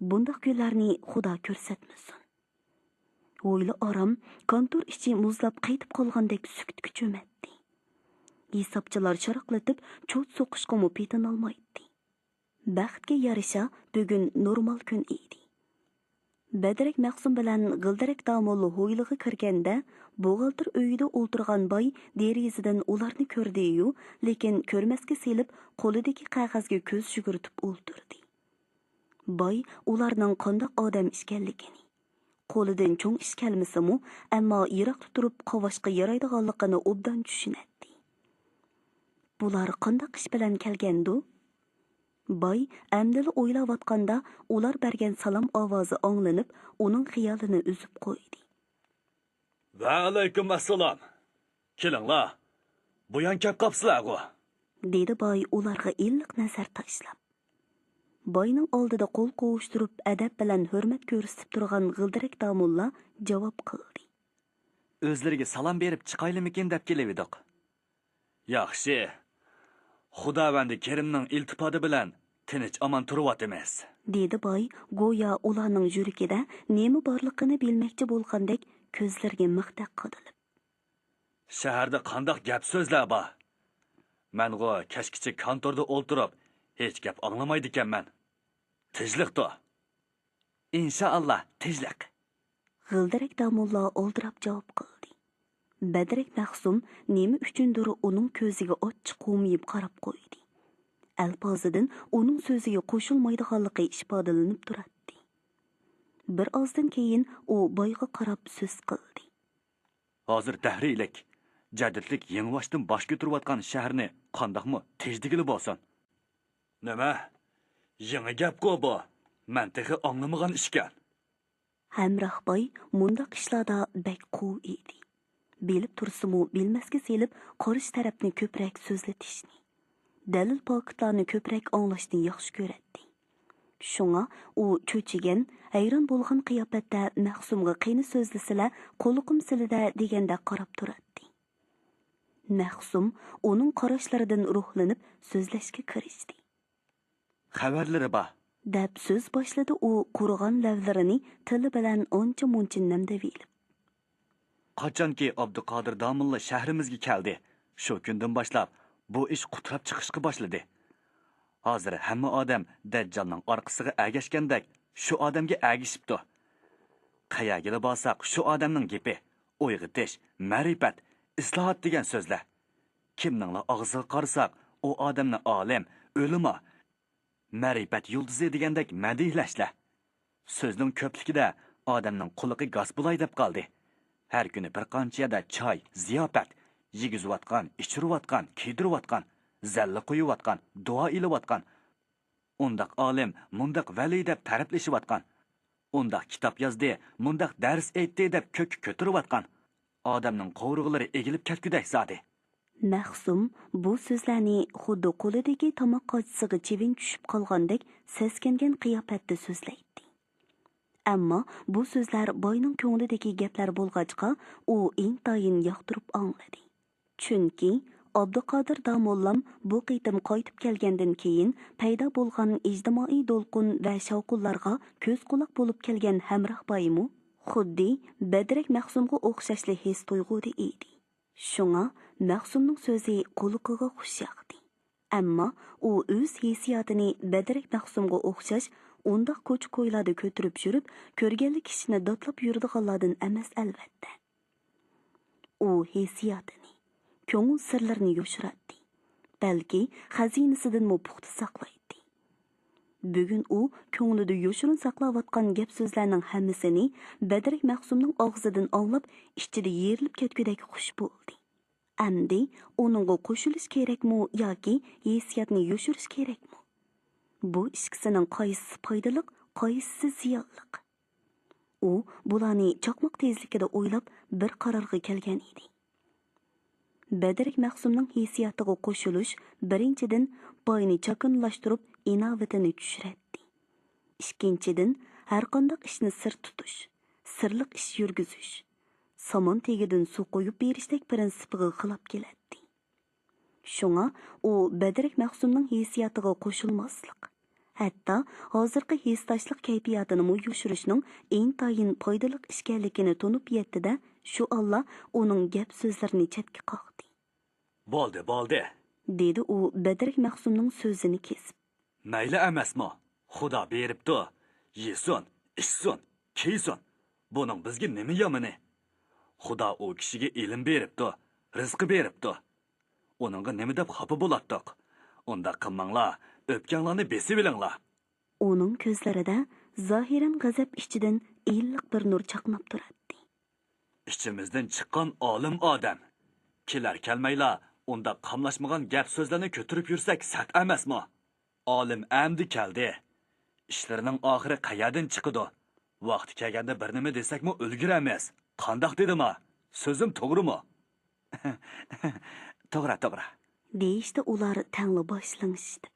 بۇنداق كۈنلەرنى خۇدا كۆرسەتمىسۇن. ھويلا ئارام، كانتور ئىچى مۇزلاپ قېتىپ قالغاندەك سۈكۈتكە چۆمەتتى. ھېسابچىلار شاراقلىتىپ چوت سوقۇشقىمۇ پېتىنالمايتتى. بەختكە يارىشا، بۈگۈن نورمال كۈن ئىدى. بەدرەك مەخسۇم بىلەن غىلدىرەك داموللا ھويلىغا كىرگەندە، بوغالتىر ئۆيىدە ئولتۇرغان باي دېرىزىدىن ئۇلارنى كۆردى-يۇ، لېكىن كۆرمەسكە سېلىپ، قولىدىكى قەغەزگە كۆز يۈگۈرتۈپ ئولتۇردى. باي ئۇلارنىڭ قانداق ئادەم ئىكەنلىكىنى، قولىدىن چوڭ ئىش كەلمىسىمۇ، ئەمما يىراقتا تۇرۇپ قاۋاشقا يارايدىغانلىقىنى ئوبدان چۈشىنەتتى. بۇلار قانداق ئىش بىلەن كەلگەندۇ؟ باي ئەمدىلا ئويلاۋاتقاندا، ئۇلار بەرگەن سالام ئاۋازى ئاڭلىنىپ، ئۇنىڭ خىيالىنى ئۈزۈپ قويدى. ۋەئەلەيكۇم ئەسسالام. كېلىڭلار، بۇيان كەپ قاپسىلەرغۇ؟ دېدى باي ئۇلارغا ئىللىق نەزەر تاشلاپ. باينىڭ ئالدىدا قول قوۋۇشتۇرۇپ، ئەدەپ بىلەن ھۆرمەت كۆرسىتىپ تۇرغان غىلدىرەك داموللا جاۋاب قىلدى. ئۆزلىرىگە سالام بېرىپ چىقايلىمىكىن دەپ كېلىۋىدۇق. ياخشى. خۇداۋەندى كېرىمنىڭ ئىلتىپاتى بىلەن تىنچ-ئامان تۇرۇۋاتىمىز. دېدى باي، گويا ئۇلارنىڭ يۈرىكىدە نېمە بارلىقىنى بىلمەكچى بولغاندەك كۆزلىرىگە مىختەك قادىلىپ. شەھەردە قانداق گەپ-سۆزلەر بار؟ مەنغۇ كەچكىچە كانتوردا ئولتۇرۇپ، ھېچ گەپ ئاڭلىمايدىكەنمەن. تىنچلىقتۇ؟ ئىنشائاللا، تىنچلىق. غىلدىرەك داموللا ئالدىراپ جاۋاب قىلدى. بەدرەك مەخسۇم نېمە ئۈچۈندۇر ئۇنىڭ كۆزىگە ئاچچىق ھومىيىپ قاراپ قويدى. ئەلپازىدىن ئۇنىڭ سۆزىگە قوشۇلمايدىغانلىقى ئىپادىلىنىپ تۇراتتى. بىر ئازدىن كېيىن ئۇ بايغا قاراپ سۆز قىلدى. ھازىر دەھرىيلىك، جەدىدلىك يېڭىباشتىن باش كۆتۈرۈۋاتقان شەھەرنى قانداقمۇ تېجىدىگىلى بولسۇن؟ نېمە؟ يېڭى گەپقۇ بۇ. مەن تېخى ئاڭلىمىغان ئىشكەن. ھەمراھ باي مۇنداق ئىشلاردا بەك قۇۋ ئىدى. بىلىپ تۇرسىمۇ بىلمەسكە سېلىپ قارشى تەرەپنى كۆپرەك سۆزلىتىشنى، دەلىل پاكىتلارنى كۆپرەك ئاڭلاشنى ياخشى كۆرەتتى. شۇڭا ئۇ چۆچۈگەن، ھەيران بولغان قىياپەتتە مەخسۇمغا قېنى سۆزلىسىلە، قۇلىقىم سىلىدە دېگەندەك قاراپ تۇراتتى. مەخسۇم ئۇنىڭ قاراشلىرىدىن روھلىنىپ سۆزلەشكە كىرىشتى. خەۋەرلىرى بار. دەپ سۆز باشلىدى ئۇ قۇرۇغان لەۋلىرىنى تىلى بىلەن ئانچە-مۇنچە نەمدىۋېلىپ. قاچانكى ئابدۇقادىر داموللا شەھىرىمىزگە كەلدى، شۇ كۈندىن باشلاپ بۇ ئىش قۇتراپ چىقىشقا باشلىدى. ھازىر ھەممە ئادەم دەججالنىڭ ئارقىسىغا ئەگەشكەندەك شۇ ئادەمگە ئەگىشىپتۇ. قەيەرگىلا بارساق شۇ ئادەمنىڭ گېپى، ئويغىتىش، مەرىپەت، ئىسلاھات دېگەن سۆزلەر. كىمنىڭلا ئاغزىغا قارىساق، ئۇ ئادەمنى ئالىم، ئۆلىما، مەرىپەت يۇلتۇزى دېگەندەك مەدھىيلەشلەر. سۆزنىڭ كۆپلۈكىدە ئادەمنىڭ قۇلىقى گاس بولاي دەپ قالدى. ھەر كۈنى بىر قانچە يەردە چاي، زىياپەت، يېگۈزۈۋاتقان، ئىچۈرۈۋاتقان، كىيدۈرۈۋاتقان، زەللە قويۇۋاتقان، دۇئا ئېلىۋاتقان، ئۇنداق ئالىم، مۇنداق ۋەلىي دەپ تەرىپلىشىۋاتقان، ئۇنداق كىتاب يازدى، مۇنداق دەرس ئېيتتى دەپ كۆككە كۆتۈرۈۋاتقان. ئادەمنىڭ قورۇقلىرى ئېگىلىپ كەتكۈدەك زادى. مەخسۇم بۇ سۆزلەرنى خۇددى قولىدىكى تاماق قاچىسىغا چىۋىن چۈشۈپ قالغاندەك سەسكەنگەن قىياپەتتە سۆزلەيتتى. ئەمما بۇ سۆزلەر باينىڭ كۆڭلىدىكى گەپلەر بولغاچقا، ئۇ ئىنتايىن ياقتۇرۇپ ئاڭلىدى. چۈنكى ئابدۇقادىر داموللام بۇ قېتىم قايتىپ كەلگەندىن كېيىن پەيدا بولغان ئىجتىمائىي دولقۇن ۋە شاۋقۇنلارغا كۆز-قۇلاق بولۇپ كەلگەن ھەمراھ بايمۇ خۇددى بەدرەك مەخسۇمغا ئوخشاشلا ھېس تۇيغۇدا ئىدى. شۇڭا مەخسۇمنىڭ سۆزى قۇلىقىغا خۇش ياقتى. ئەمما ئۇ ئۆز ھېسسىياتىنى بەدرەك مەخسۇمغا ئوخشاش ئۇنداق كوچا-كويلاردا كۆتۈرۈپ يۈرۈپ، كۆرگەنلا كىشىنى داتلاپ يۈرىدىغانلاردىن ئەمەس، ئەلۋەتتە. ئۇ ھېسسىياتىنى، كۆڭۈل سىرلىرىنى يوشۇراتتى. بەلكى خەزىنىسىدىنمۇ پۇختا ساقلايتتى. بۈگۈن ئۇ كۆڭلىدە يوشۇرۇن ساقلاۋاتقان گەپ-سۆزلەرنىڭ ھەممىسىنى بەدرەك مەخسۇمنىڭ ئاغزىدىن ئاڭلاپ، ئىچىدە يېرىلىپ كەتكۈدەك خۇش بولدى. ئەمدى ئۇنىڭغا قوشۇلۇش كېرەكمۇ ياكى ھېسسىياتنى يوشۇرۇش كېرەكمۇ؟ بۇ ئىككىسىنىڭ قايسىسى پايدىلىق، قايسىسى زىيانلىق؟ ئۇ بۇلارنى چاقماق تېزلىكىدە ئويلاپ، بىر قارارغا كەلگەن ئىدى. بەدرەك مەخسۇمنىڭ ھېسسىياتىغا قوشۇلۇش، بىرىنچىدىن، باينى چاكىنىلاشتۇرۇپ، ئىناۋىتىنى چۈشۈرەتتى. ئىككىنچىدىن، ھەرقانداق ئىشنى سىر تۇتۇش، سىرلىق ئىش يۈرگۈزۈش، سامان تېگىدىن سۇ قۇيۇپ بېرىشتەك پىرىنسىپىغا خىلاپ كېلەتتى. شۇڭا ئۇ بەدرەك مەخسۇمنىڭ ھېسسىياتىغا قوشۇلماسلىق، ھەتتا ھازىرقى ھېسداشلىق كەيپىياتىنىمۇ يوشۇرۇشنىڭ ئىنتايىن پايدىلىق ئىشكەنلىكىنى تونۇپ يەتتى-دە، شۇ ئاللا ئۇنىڭ گەپ-سۆزلىرىنى چەتكە قاقتى. بولدى، بولدى، دېدى ئۇ بەدرەك مەخسۇمنىڭ سۆزىنى كېسىپ. مەيلى ئەمەسمۇ؟ خۇدا بېرىپتۇ. يېسۇن، ئىچسۇن، كىيسۇن. بۇنىڭ بىزگە نېمە يامىنى؟ خۇدا ئۇ كىشىگە ئىلىم بېرىپتۇ، رىزقى بېرىپتۇ. ئۇنىڭغا نېمە دەپ خاپا بولاتتۇق؟ ئۇنداق قىلماڭلار، ئۆپكەڭلارنى بېسىۋېلىڭلار. ئۇنىڭ كۆزلىرىدە زاھىرەن غەزەپ ئىچىدىن ئىللىق بىر نۇر چاقناپ تۇراتتى. ئىچىمىزدىن چىققان ئالىم ئادەم. كېلەر كەلمەيلا ئۇنداق قاملاشمىغان گەپ سۆزلەرنى كۆتۈرۈپ يۈرسەك سەت ئەمەسمۇ؟ ئالىم ئەمدى كەلدى. ئىشلىرىنىڭ ئاخىرى قەيەردىن چىقىدۇ؟ ۋاقتى كەلگەندە بىر نېمە دېسەكمۇ ئۈلگۈرەمىز. قانداق دېدىما؟ سۆزۈم توغرىمۇ؟ توغرا، توغرا. دېيىشتە ئۇلار تەڭلا باش لىڭشىتىپ.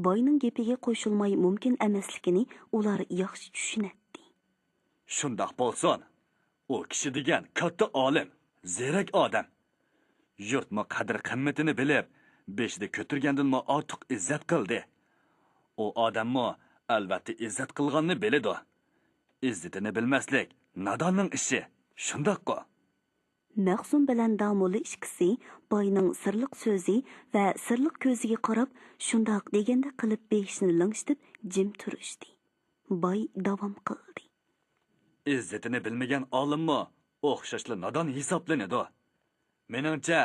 باينىڭ گېپىگە قوشۇلماي مۇمكىن ئەمەسلىكىنى ئۇلار ياخشى چۈشىنەتتى. شۇنداق بولسۇن. ئۇ كىشى دېگەن كاتتا ئالىم، زېرەك ئادەم. يۇرتمۇ قەدىر-قىممىتىنى بىلىپ، بېشىدا كۆتۈرگەندىنمۇ ئارتۇق ئىززەت قىلدى. ئۇ ئادەممۇ، ئەلۋەتتە، ئىززەت قىلغاننى بىلىدۇ. ئىززىتىنى بىلمەسلىك ناداننىڭ ئىشى، شۇنداققۇ؟ مەخسۇم بىلەن داموللا ئىككىسى باينىڭ سىرلىق سۆزى ۋە سىرلىق كۆزىگە قاراپ، شۇنداق دېگەندەك قىلىپ بېشىنى لىڭشىتىپ جىم تۇرۇشتى. باي داۋام قىلدى. ئىززىتىنى بىلمىگەن ئالىممۇ ئوخشاشلا نادان ھېسابلىنىدۇ. مېنىڭچە،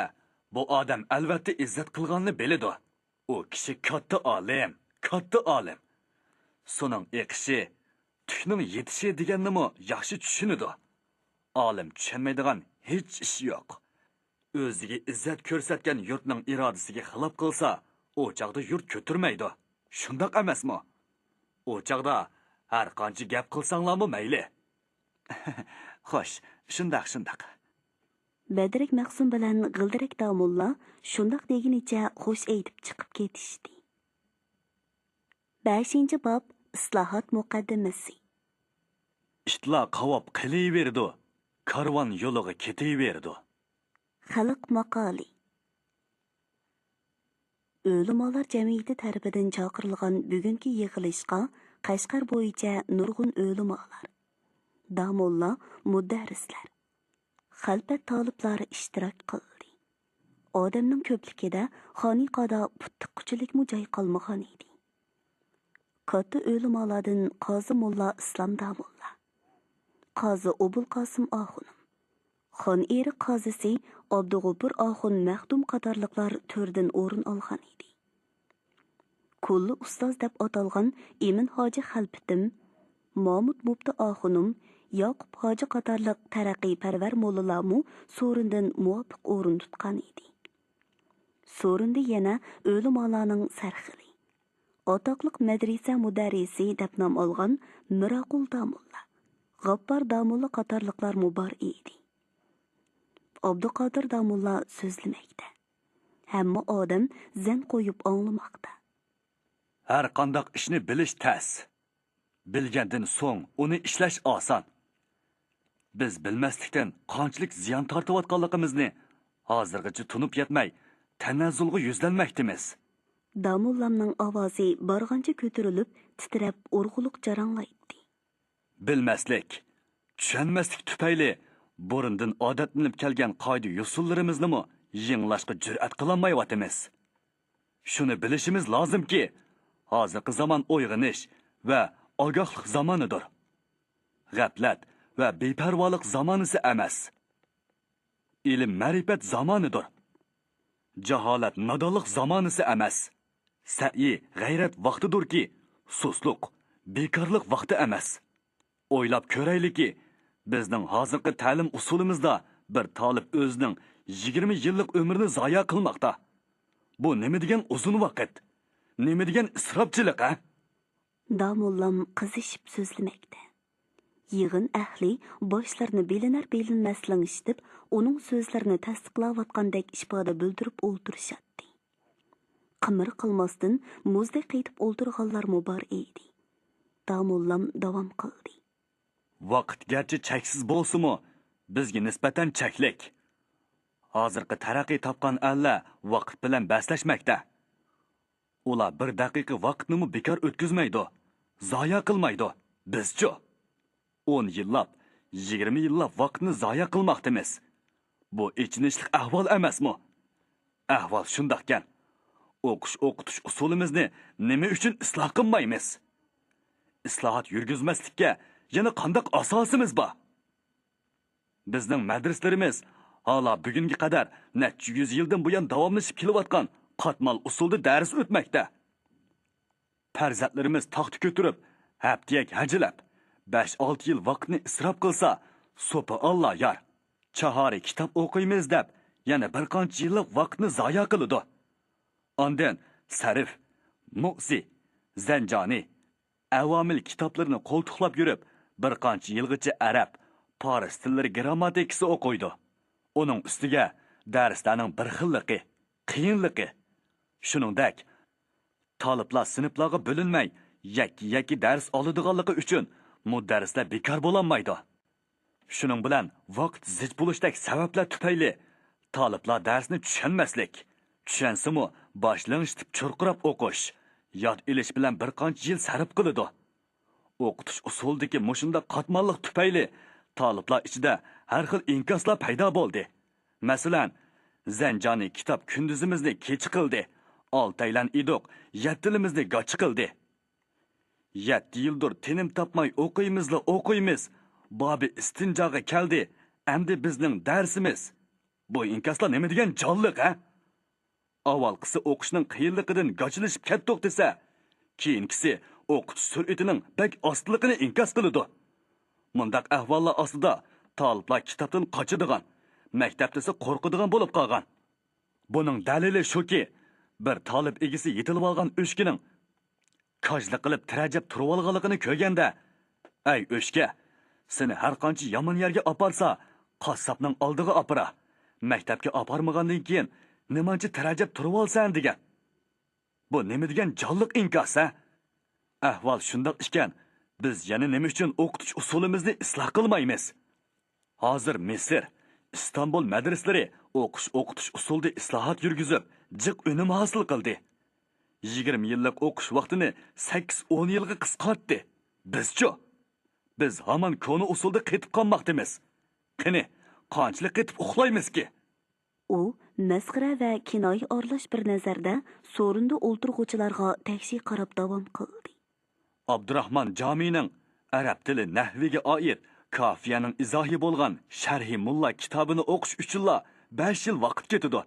بۇ ئادەم ئەلۋەتتە ئىززەت قىلغاننى بىلىدۇ. ئۇ كىشى كاتتا ئالىم، كاتتا ئالىم. سۇنىڭ ئېقىشى، تۈكنىڭ يېتىشى دېگەننىمۇ ياخشى چۈشىنىدۇ. ئالىم چۈشەنمەيدىغان ھېچ ئىش يوق. ئۆزىگە ئىززەت كۆرسەتكەن يۇرتنىڭ ئىرادىسىگە خىلاپ قىلسا، ئۇ چاغدا يۇرت كۆتۈرمەيدۇ. شۇنداق ئەمەسمۇ؟ ئۇ چاغدا ھەر قانچە گەپ قىلساڭلارمۇ مەيلى. خوش، شۇنداق، شۇنداق. بەدرەك مەخسۇم بىلەن غىلدىرەك داموللا شۇنداق دېگىنىچە خوش ئېيتىپ چىقىپ كېتىشتى. بەشىنچى باب، ئىسلاھات مۇقەددىمىسى. ئىتلار قاۋاپ قېلىۋېرىدۇ، كارۋان يولىغا كېتىۋېرىدۇ. خەلق ماقالى. ئۆلىمالار جەمئىيىتى تەرىپىدىن چاقىرىلغان بۈگۈنكى يىغىلىشقا قەشقەر بويىچە نۇرغۇن ئۆلىمالار، داموللا، مۇدەررىسلەر، خەلپەت تالىپلار ئىشتىراك قىلدى. ئادەمنىڭ كۆپلۈكىدە خانىقادا پۇت تىققۇچىلىكمۇ جاي قالمىغان ئىدى. كاتتا ئۆلىمالاردىن قازى موللا ئىسلام داموللا، قازى ئوبۇلقاسىم ئاخۇنۇم، خان ئېرىق قازىسى ئابدۇغوپۇر ئاخۇن مەخدۇم قاتارلىقلار تۆردىن ئورۇن ئالغان ئىدى. كوللا ئۇستاز دەپ ئاتالغان ئىمىن ھاجى خەلپىتىم، مامۇت مۇپتى ئاخۇنۇم، ياقۇپ ھاجى قاتارلىق تەرەققىيپەرۋەر موللىلارمۇ سورۇندىن مۇۋاپىق ئورۇن تۇتقان ئىدى. سورۇندا يەنە ئۆلىمالارنىڭ سەرخىلى، ئاتاقلىق مەدرىسە مۇدەررىسى دەپ نام ئالغان مىراقۇل داموللا، غاپپار داموللا قاتارلىقلارمۇ بار ئىدى. ئابدۇقادىر داموللا سۆزلىمەكتە. ھەممە ئادەم زەن قويۇپ ئاڭلىماقتا. ھەر قانداق ئىشنى بىلىش تەس. بىلگەندىن سوڭ ئۇنى ئىشلەش ئاسان. بىز بىلمەسلىكتىن قانچىلىك زىيان تارتىۋاتقانلىقىمىزنى ھازىرغىچە تونۇپ يەتمەي، تەنەززۇلغا يۈزلەنمەكتىمىز. داموللامنىڭ ئاۋازى بارغانچە كۆتۈرۈلۈپ، تىترەپ، ئۇرغۇلۇق جاراڭلايتتى. بىلمەسلىك، چۈشەنمەسلىك تۈپەيلى بۇرۇندىن ئادەتلىنىپ كەلگەن قائىدە-يوسۇنلىرىمىزنىمۇ يېڭىلاشقا جۈرئەت قىلالمايۋاتىمىز. شۇنى بىلىشىمىز لازىمكى، ھازىرقى زامان ئويغىنىش ۋە ئاگاھلىق زامانىدۇر. غەپلەت ۋە بىپەرۋالىق زامانىسى ئەمەس. ئىلىم-مەرىپەت زامانىدۇر. جاھالەت-نادانلىق زامانىسى ئەمەس. سەئيى-غەيرەت ۋاقتىدۇركى، سۇسلۇق، بىكارلىق ۋاقتى ئەمەس. ئويلاپ كۆرەيلىكى، بىزنىڭ ھازىرقى تەلىم ئۇسۇلىمىزدا بىر تالىپ ئۆزىنىڭ يىگىرمە يىللىق ئۆمرىنى زايە قىلماقتا. بۇ نېمە دېگەن ئۇزۇن ۋاقىت؟ نېمە دېگەن ئىسراپچىلىق، ھە؟ داموللام قىزىشىپ سۆزلىمەكتە. يىغىن ئەھلى باشلىرىنى بىلىنەر-بىلىنمەس لىڭشىتىپ، ئۇنىڭ سۆزلىرىنى تەستىقلاۋاتقاندەك ئىپادە بىلدۈرۈپ ئولتۇرۇشاتتى. قىمىر قىلماستىن مۇزدەك قېتىپ ئولتۇرغانلارمۇ بار ئىدى. داموللام داۋام قىلدى. ۋاقىت گەرچە چەكسىز بولسىمۇ، بىزگە نىسبەتەن چەكلىك. ھازىرقى تەرەققىي تاپقان ئەللەر ۋاقىت بىلەن بەسلەشمەكتە. ئۇلار بىر دەقىقە ۋاقىتنىمۇ بىكار ئۆتكۈزمەيدۇ، زايە قىلمايدۇ. بىزچۇ؟ ئون يىللاپ، يىگىرمە يىللاپ ۋاقىتنى زايە قىلماقتىمىز. بۇ ئېچىنىشلىق ئەھۋال ئەمەسمۇ؟ ئەھۋال شۇنداقكەن. ئوقۇش-ئوقۇتۇش ئۇسۇلىمىزنى نېمە ئۈچۈن ئىسلاھ قىلمايمىز؟ ئىسلاھات يۈرگۈزمەسلىككە يەنە قانداق ئاساسىمىز بار؟ بىزنىڭ مەدرىسىلىرىمىز ھالا بۈگۈنگە قەدەر نەچچە يۈز يىلدىن بۇيان داۋاملىشىپ كېلىۋاتقان قاتمال ئۇسۇلدا دەرس ئۆتمەكتە. پەرزەنتلىرىمىز تاختا كۆتۈرۈپ، ھەپتىيەك ھەجىلەپ، بەش-ئالتە يىل ۋاقىتنى ئىسراپ قىلسا، سوپى ئاللا يار. چاھارى كىتاب ئوقۇيمىز دەپ، يەنە بىر قانچە يىللىق ۋاقىتنى زايە قىلىدۇ. ئاندىن سەرف، مۇئزى، زەنجانى، ئەۋامىل كىتابلىرىنى قولتۇقلاپ يۈرۈپ، بىر قانچە يىلغىچە ئەرەب، پارس تىللىرى گىرامماتىكىسى ئوقۇيدۇ. ئۇنىڭ ئۈستىگە دەرسلەرنىڭ بىر خىللىقى، قىيىنلىقى. شۇنىڭدەك، تالىپلار سىنىپلارغا بۆلۈنمەي، يەككە-يەككە دەرس ئالىدىغانلىقى ئۈچۈن مۇدەررىسلەر بىكار بولالمايدۇ. شۇنىڭ بىلەن ۋاقىت زىچ بولۇشتەك سەۋەبلەر تۈپەيلى تالىپلار دەرسنى چۈشەنمەسلىك، چۈشەنسىمۇ باش لىڭشىتىپ چۇرقىراپ ئوقۇش، ياد ئېلىش بىلەن بىر قانچە يىل سەرپ قىلىدۇ. ئوقۇتۇش ئۇسۇلىدىكى مۇشۇنداق قاتماللىق تۈپەيلى تالىپلار ئىچىدە ھەر خىل ئىنكاسلار پەيدا بولدى. مەسىلەن، زەنجانى كىتاب كۈندۈزىمىزنى كېچە قىلدى، ئالتەيلەن ئىدۇق، يەتتىلىمىزنى گاچا قىلدى. يەتتە يىلدۇر تىنىم تاپماي ئوقۇيمىزلا ئوقۇيمىز، بابى ئىستىنجاغا كەلدى، ئەمدى بىزنىڭ دەرسىمىز. بۇ ئىنكاسلار نېمە دېگەن جانلىق، ھە؟ ئاۋۋالقىسى ئوقۇشنىڭ قىيىنلىقىدىن گاچىلىشىپ كەتتۇق دېسە، كېيىنكىسى ئوقۇتۇش سۈرئىتىنىڭ بەك ئاستىلىقىنى ئىنكاس قىلىدۇ. مۇنداق ئەھۋاللار ئاستىدا تالىپلار كىتابتىن قاچىدىغان، مەكتەپ دېسە قورقىدىغان بولۇپ قالغان. بۇنىڭ دەلىلى شۇكى، بىر تالىپ ئىگىسى يېتىلىۋالغان ئۆچكىنىڭ كاجلىق قىلىپ تىرەجەپ تۇرۇۋالغانلىقىنى كۆرگەندە، ئەي ئۆچكە، سېنى ھەر قانچە يامان يەرگە ئاپارسا، قاسساپنىڭ ئالدىغا ئاپىرا، مەكتەپكە ئاپارمىغاندىن كېيىن نېمانچە تىرەجەپ تۇرۇۋالىسەن دېگەن. بۇ نېمە دېگەن جانلىق ئىنكاس، ھە؟ ئەھۋال شۇنداق ئىكەن، بىز يەنە نېمە ئۈچۈن ئوقۇتۇش ئۇسۇلىمىزنى ئىسلاھ قىلمايمىز؟ ھازىر مىسىر، ئىستانبۇل مەدرىسىلىرى ئوقۇش-ئوقۇتۇش ئۇسۇلىدا ئىسلاھات يۈرگۈزۈپ، جىق ئۈنۈم ھاسىل قىلدى. يىگىرمە يىللىق ئوقۇش ۋاقتىنى سەككىز-ئون يىلغا قىسقارتتى. بىزچۇ؟ بىز ھامان كونا ئۇسۇلدا قېتىپ قالماقتىمىز. قېنى، قانچىلىك قېتىپ ئۇخلايمىزكى؟ ئۇ مەسخىرە ۋە كىنايە ئارىلاش بىر نەزەردە سورۇندا ئولتۇرغۇچىلارغا تەكشى قاراپ داۋام قىلدى. ئابدۇراخمان جامىنىڭ ئەرەب تىلى نەھۋىگە ئائىت كافىيەنىڭ ئىزاھى بولغان شەرھى مۇللا كىتابىنى ئوقۇش ئۈچۈنلا بەش يىل ۋاقىت كېتىدۇ.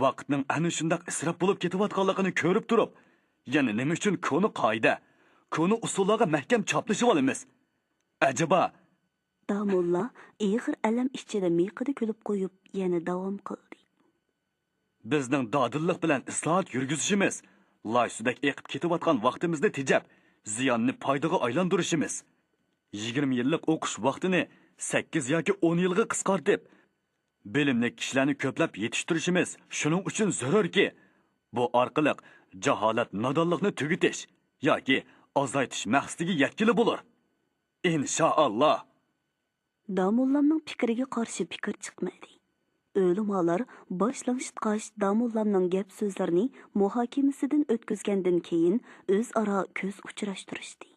ۋاقىتنىڭ ئەنە شۇنداق ئىسراپ بولۇپ كېتىۋاتقانلىقىنى كۆرۈپ تۇرۇپ، يەنە نېمە ئۈچۈن كونا قائىدە، كونا ئۇسۇللارغا مەھكەم چاپلىشىۋالىمىز؟ ئەجەبا؟ داموللا ئېغىر ئەلەم ئىچىدە مىيىقىدا كۈلۈپ قويۇپ، يەنە داۋام قىلدى. بىزنىڭ دادىللىق بىلەن ئىسلاھات يۈرگۈزۈشىمىز، لاي سۇدەك ئېقىپ كېتىۋاتقان ۋاقتىمىزنى تېجەپ، زىياننى پايدىغا ئايلاندۇرۇشىمىز، يىگىرمە يىللىق ئوقۇش ۋاقتىنى سەككىز ياكى ئون يىلغا قىسقارتىپ، بىلىملىك كىشىلەرنى كۆپلەپ يېتىشتۈرۈشىمىز شۇنىڭ ئۈچۈن زۆرۈركى، بۇ ئارقىلىق جاھالەت، نادانلىقنى تۈگىتىش ياكى ئازايتىش مەقسىتىگە يەتكىلى بولۇر. ئىنشائاللا! داموللامنىڭ پىكرىگە قارشى پىكىر چىقمىدى. ئۆلىمالار باش لىڭشىتقاچ، داموللامنىڭ گەپ-سۆزلىرىنى مۇھاكىمىسىدىن ئۆتكۈزگەندىن كېيىن، ئۆزئارا كۆز ئۇچراشتۇرۇشتى.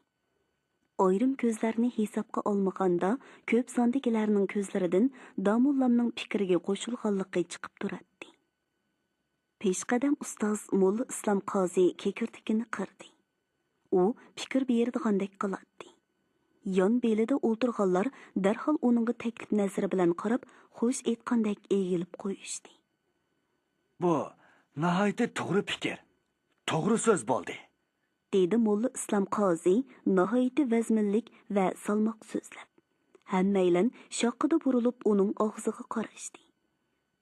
ئايرىم كۆزلەرنى ھېسابقا ئالمىغاندا، كۆپ ساندىكىلەرنىڭ كۆزلىرىدىن داموللامنىڭ پىكرىگە قوشۇلغانلىقى چىقىپ تۇراتتى. پېشقەدەم ئۇستاز موللا ئىسلام قازى كېكىردىكىنى قىردى. ئۇ پىكىر بېرىدىغاندەك قىلاتتى. يان بېلىدە ئولتۇرغانلار دەرھال ئۇنىڭغا تەكلىپ نەزىرى بىلەن قاراپ، خوش ئېيتقاندەك ئېگىلىپ قويۇشتى. بۇ ناھايىتى توغرا پىكىر، توغرا سۆز بولدى، دېدى موللا ئىسلام قازى ناھايىتى ۋەزمىنلىك ۋە سالماق سۆزلەپ. ھەممەيلەن شاققىدە بۇرۇلۇپ ئۇنىڭ ئاغزىغا قاراشتى.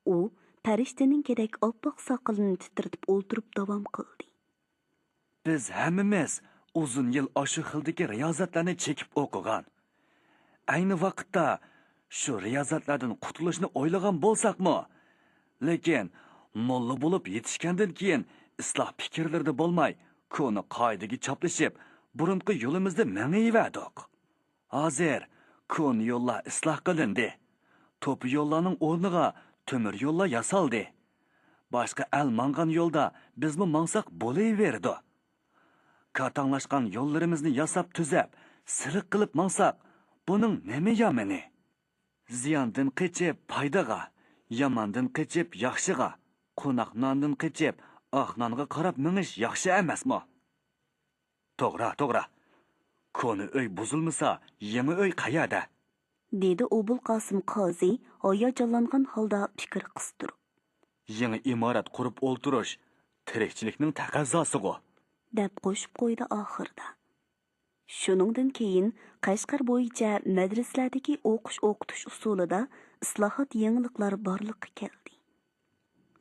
ئۇ پەرىشتىنىڭكىدەك ئاپئاق ساقىلىنى تىترىتىپ ئولتۇرۇپ داۋام قىلدى. بىز ھەممىمىز ئۇزۇن يىل ئاشۇ خىلدىكى رىيازەتلەرنى چېكىپ ئوقۇغان. ئەينى ۋاقىتتا شۇ رىيازەتلەردىن قۇتۇلۇشنى ئويلىغان بولساقمۇ، لېكىن موللا بولۇپ يېتىشكەندىن كېيىن ئىسلاھ پىكىرلىرىدە بولماي، كونا قائىدىگە چاپلىشىپ، بۇرۇنقى يولىمىزدا مېڭىۋەردۇق. ھازىر كونا يوللار ئىسلاھ قىلىندى. توپا يوللارنىڭ ئورنىغا تۆمۈر يوللار ياسالدى. باشقا ئەل ماڭغان يولدا بىزمۇ ماڭساق بولۇۋېرىدۇ. كاتاڭلاشقان يوللىرىمىزنى ياساپ تۈزەپ، سىلىق قىلىپ ماڭساق، بۇنىڭ نېمە يامىنى؟ زىياندىن قېچىپ پايدىغا، ياماندىن قېچىپ ياخشىغا، قوناق ناندىن قېچىپ ئاق نانغا قاراپ مېڭىش ياخشى ئەمەسمۇ؟ توغرا، توغرا. كونا ئۆي بۇزۇلمىسا، يېڭى ئۆي قەيەردە؟ دېدى ئوبۇلقاسىم قازى ھاياجانلانغان ھالدا پىكىر قىستۇرۇپ. يېڭى ئىمارەت قۇرۇپ ئولتۇرۇش تىرىكچىلىكنىڭ تەقەززاسىغۇ، دەپ قوشۇپ قويدى ئاخىرىدا. شۇنىڭدىن كېيىن قەشقەر بويىچە مەدرىسىلەردىكى ئوقۇش-ئوقۇتۇش ئۇسۇلىدا ئىسلاھات، يېڭىلىقلار بارلىققا كەلدى.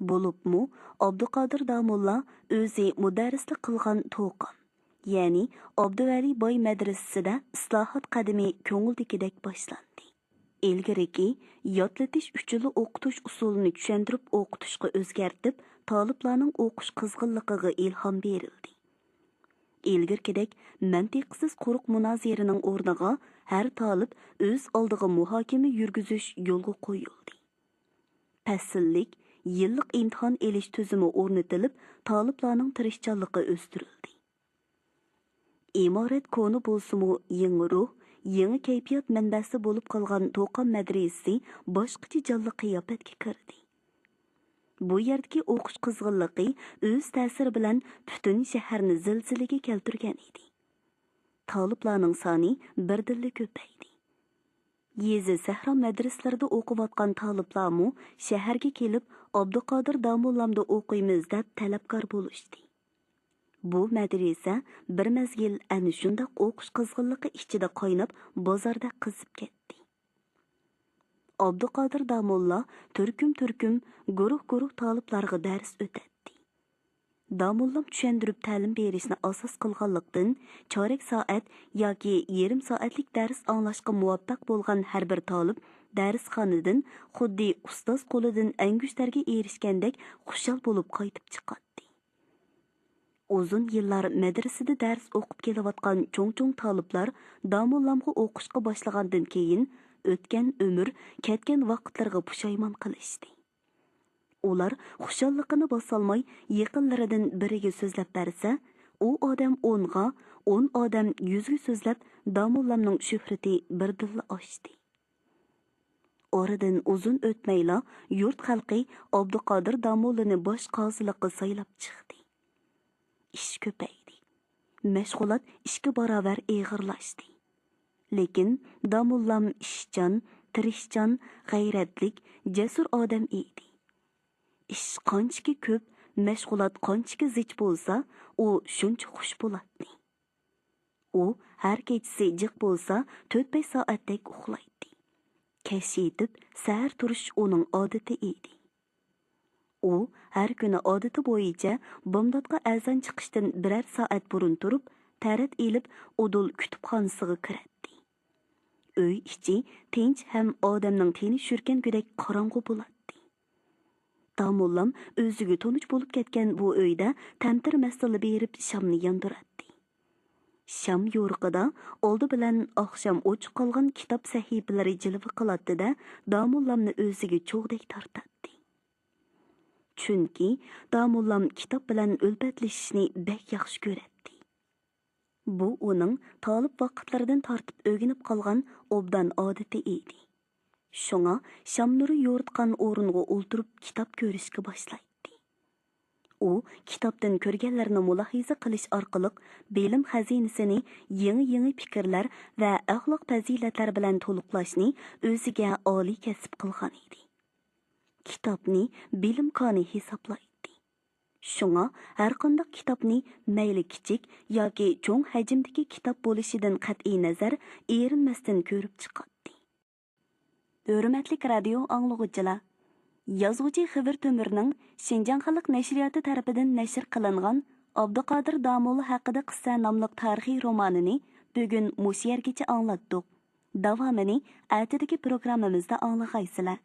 بولۇپمۇ ئابدۇقادىر داموللا ئۆزى مۇدەررىسلىك قىلغان توقام، يەنى ئابدۇۋەلى باي مەدرىسىسىدە ئىسلاھات قەدىمى كۆڭۈلدىكىدەك باشلاندى. ئىلگىرىكى ياتلىتىش ئۈچۈنلا ئوقۇتۇش ئۇسۇلىنى چۈشەندۈرۈپ ئوقۇتۇشقا ئۆزگەرتىپ، تالىپلارنىڭ ئوقۇش قىزغىنلىقىغا ئىلھام بېرىلدى. ئىلگىرىكىدەك مەنتىقسىز قۇرۇق مۇنازىرىنىڭ ئورنىغا ھەر تالىپ ئۆز ئالدىغا مۇھاكىمە يۈرگۈزۈش يولغا قويۇلدى. پەسىللىك، يىللىق ئىمتىھان ئېلىش تۈزۈمى ئورنىتىلىپ، تالىپلارنىڭ تىرىشچانلىقى ئۆستۈرۈلدى. ئىمارەت كونا بولسىمۇ، يېڭى روھ، يېڭى كەيپىيات مەنبەسى بولۇپ قالغان توقام مەدرىسىسى باشقىچە جانلىق قىياپەتكە كىردى. بۇ يەردىكى ئوقۇش قىزغىنلىقى ئۆز تەسىرى بىلەن پۈتۈن شەھەرنى زىلزىلىگە كەلتۈرگەن ئىدى. تالىپلارنىڭ سانى بىردىنلا كۆپەيدى. يېزا، سەھرا مەدرىسىلىرىدە ئوقۇۋاتقان تالىپلارمۇ شەھەرگە كېلىپ، ئابدۇقادىر داموللامدا ئوقۇيمىز دەپ تەلەپكار بولۇشتى. بۇ مەدرىسە بىر مەزگىل ئەنە شۇنداق ئوقۇش قىزغىنلىقى ئىچىدە قايناپ، بازاردەك قىزىپ كەتتى. ئابدۇقادىر داموللا تۈركۈم-تۈركۈم، گۇرۇھ-گۇرۇھ تالىپلارغا دەرس ئۆتەتتى. داموللام چۈشەندۈرۈپ تەلىم بېرىشنى ئاساس قىلغانلىقتىن، چارەك سائەت ياكى يېرىم سائەتلىك دەرس ئاڭلاشقا مۇۋەپپەق بولغان ھەر بىر تالىپ دەرسخانىدىن خۇددى ئۇستاز قولىدىن ئەنگۈشتەرگە ئېرىشكەندەك خۇشال بولۇپ قايتىپ چىقاتتى. ئۇزۇن يىللار مەدرىسىدە دەرس ئوقۇپ كېلىۋاتقان چوڭ-چوڭ تالىپلار داموللامغا ئوقۇشقا باشلىغاندىن كېيىن، ئۆتكەن ئۆمۈر، كەتكەن ۋاقىتلىرىغا پۇشايمان قىلىشتى. ئۇلار خۇشاللىقىنى باسالماي، يېقىنلىرىدىن بىرىگە سۆزلەپ بەرسە، ئۇ ئادەم ئونغا، ئون ئادەم يۈزگە سۆزلەپ، داموللامنىڭ شۆھرىتى بىردىنلا ئاشتى. ئارىدىن ئۇزۇن ئۆتمەيلا، يۇرت خەلقى ئابدۇقادىر داموللىنى باش قازىلىققا سايلاپ چىقتى. ئىش كۆپەيدى. مەشغۇلات ئىككى باراۋەر ئېغىرلاشتى. لېكىن داموللام ئىشچان، تىرىشچان، غەيرەتلىك، جەسۇر ئادەم ئىدى. ئىش قانچىكى كۆپ، مەشغۇلات قانچىكى زىچ بولسا، ئۇ شۇنچە خۇش بولاتتى. ئۇ ھەر كېچىسى جىق بولسا، تۆت-بەش سائەتتەك ئۇخلايتتى. كەچ يېتىپ، سەھەر تۇرۇش ئۇنىڭ ئادىتى ئىدى. ئۇ ھەر كۈنى ئادىتى بويىچە بامداتقا ئەزان چىقىشتىن بىرەر سائەت بۇرۇن تۇرۇپ، تەرەت ئېلىپ، ئۇدۇل كۇتۇپخانىسىغا كىرەتتى. ئۆي ئىچى تىنچ ھەم ئادەمنىڭ تېنى شۈركەنگۈدەك قاراڭغۇ بولاتتى. داموللام ئۆزىگە تونۇش بولۇپ كەتكەن بۇ ئۆيدە تەمتىرىمەستىنلا بېرىپ شامنى ياندۇراتتى. شام يورۇقىدا ئالدى بىلەن ئاخشام ئوچۇق قالغان كىتاب سەھىپىلىرى جىلۋە قىلاتتى-دە، داموللامنى ئۆزىگە چوغدەك تارتاتتى. چۈنكى داموللام كىتاب بىلەن ئۈلپەتلىشىشنى بەك ياخشى كۆرەتتى. بۇ ئۇنىڭ تالىپ ۋاقىتلىرىدىن تارتىپ ئۆگىنىپ قالغان ئوبدان ئادىتى ئىدى. شۇڭا شام نۇرى يورۇتقان ئورۇنغا ئولتۇرۇپ كىتاب كۆرۈشكە باشلايتتى. ئۇ كىتابتىن كۆرگەنلەرنى مۇلاھىزە قىلىش ئارقىلىق بىلىم خەزىنىسىنى يېڭى-يېڭى پىكىرلەر ۋە ئەخلاق پەزىلەتلەر بىلەن تولۇقلاشنى ئۆزىگە ئالىي كەسىپ قىلغان ئىدى. كىتابنى بىلىم كانى ھېسابلايتتى. شۇڭا ھەرقانداق كىتابنى مەيلى كىچىك ياكى چوڭ ھەجىمدىكى كىتاب بولۇشىدىن قەتئىينەزەر، ئېرىنمەستىن كۆرۈپ چىقاتتى. ھۆرمەتلىك رادىيو ئاڭلىغۇچىلار! يازغۇچى خېۋىر تۆمۈرنىڭ شىنجاڭ خەلق نەشرىياتى تەرىپىدىن نەشر قىلىنغان ئابدۇقادىر داموللا ھەققىدە قىسسە ناملىق تارىخىي رومانىنى بۈگۈن مۇشۇ يەرگىچە ئاڭلاتتۇق. داۋامىنى ئەتىدىكى پروگراممىمىزدا ئاڭلىغايسىلەر.